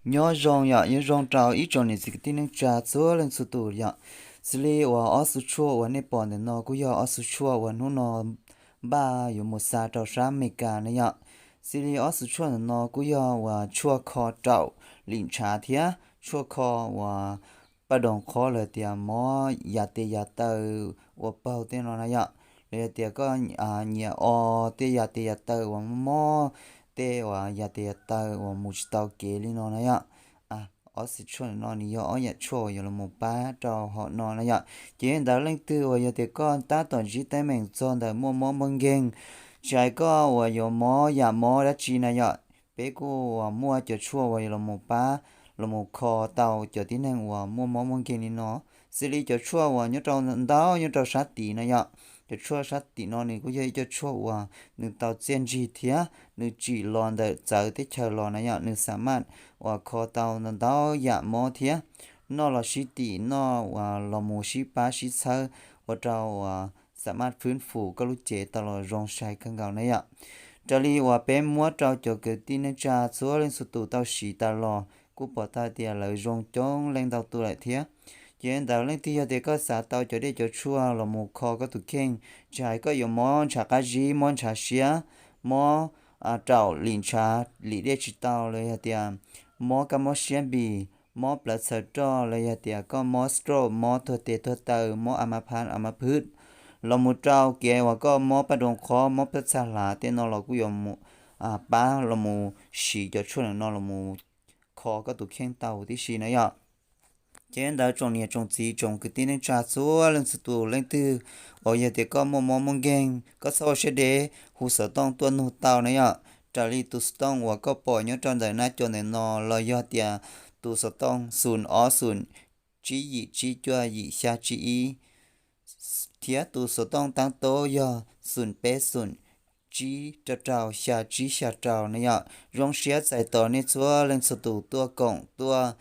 Nyob zoo yom, nyob zoo rau ib tsoom niam txiv kwv tij neej tsa txhua leej txhua tus yom. Xws li uas ob xu tshuaj uas nej pom ntawm no kuj yog ob xu tshuaj uas hnub no npaj yuav mus xa rau sab Amelikas na yom. Xws li ob xu tshuaj ntawm no kuj yog uas tshuaj kho raum lim ntshav thiab tshuaj kho uas paj doos qhob los tias mob yas tes yas taw uas paug tej no na yom. Los yog tias koj nyiam o tej yas tes yas taw uas mob, tej uas yas tes yas taw uas mus tsis tau kev li no na yom. Ob xu tshuaj no nws yog ob yam tshuaj uas yuav los mus pab rau hom no na yom. Ces ntawd leej twg uas yog tias koj tab tom ntsib teeb meem txog ntawm muaj mob muaj nkeeg, tsis hais koj uas yuav mob yam mob dab tsi na yom, peb kuj uas muaj cov tshuaj uas yuav los mus pab, los mus kho tau cov tib neeg uas muaj mob muaj nkeeg li no. Xws li cov tshuaj uas nyob rau ntau nyob rau sab tid na yom, cov tshuaj sab tim no nws kuj yog ib co tshuaj uas nws tau txiaj ntsig thiab nws tsim los ntawm txawv teb chaws los na yom, nws xa maj uas kho tau ntau ntau yam mob thiab, noj los sib tim, noj uas los mus sib pab sib txhawb ua rau uas xa maj fwb fum koj lub cev tau los zoo sai kawg nkaus na yom. Raws li uas peb muab rau cov kwv tij neej tsa txhua leej txhua tus tau siv tas los kuj pom tau tias lawv zoo coob leej ntau tus lawm thiab. Ces ntawd leej twg yog tias koj xav tau cov dej cov tshuaj los mus kho koj tus kheej, tsis hais koj yuav mob ntshav qab zib, mob ntshav siab, mob raum lim ntshav lim dej tsis tau los yog tias mob kab mob siab npis, mob plawv txhaws roj los yog tias koj mob stroke, mob tuag tes tuag taw, mob a ma phab a ma phwb, los mus rau kev uas koj mob paj doos qhob, mob paj txha hlav tej no los kuj yuav pab los mus siv cov tshuaj ntawm no los mus kho koj tus kheej tau tib si na yom. Ces ntawd tsoom niam tsoom txiv tsoom kwv tij neej tsa txhua leej txhua tus, leej twg uas yog tias koj muaj mob muaj nkeeg koj txhob ua siab deb, hu xov tooj tuaj nug tau na yom. Raws li tus xov tooj uas koj pom nyob rau ntawm nab co ntawm no los yog tias tus xov tooj xoom ob xoom tsib yim tsib cuaj yim xya tsib ib, thiab tus xov tooj taab tob yog xoom peb xoom tsib rau rau xya tsib xya rau na yom. Zoo siab txais tos nej txhua leej txhua tus tuaj koom tuaj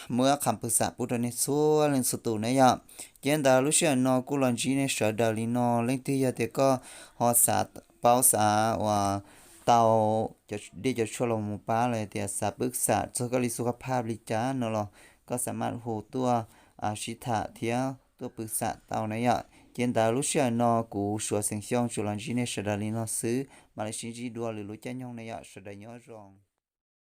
muab qham pw xam pub rau nej txhua leej txhua tus na yom. Ces ntawd lub sij hawm no kuj los ntsib nej sawv daws li no, leej twg yog tias koj ho xav paub xav uas tau cov dej cov tshuaj los mus pab los yog tias xav pw xam txog koj li xu kha phaj li cas no los koj xa maj hu tuaj sib tham thiab tuaj pw xam tau na yom. Ces ntawd lub sij hawm no kuv Suav Xeem Xyooj tsuas los ntsib nej sawv daws li no xwb, mam li sib ntsib dua lwm lub caij nyoog na yom. Sawv daws nyob zoo.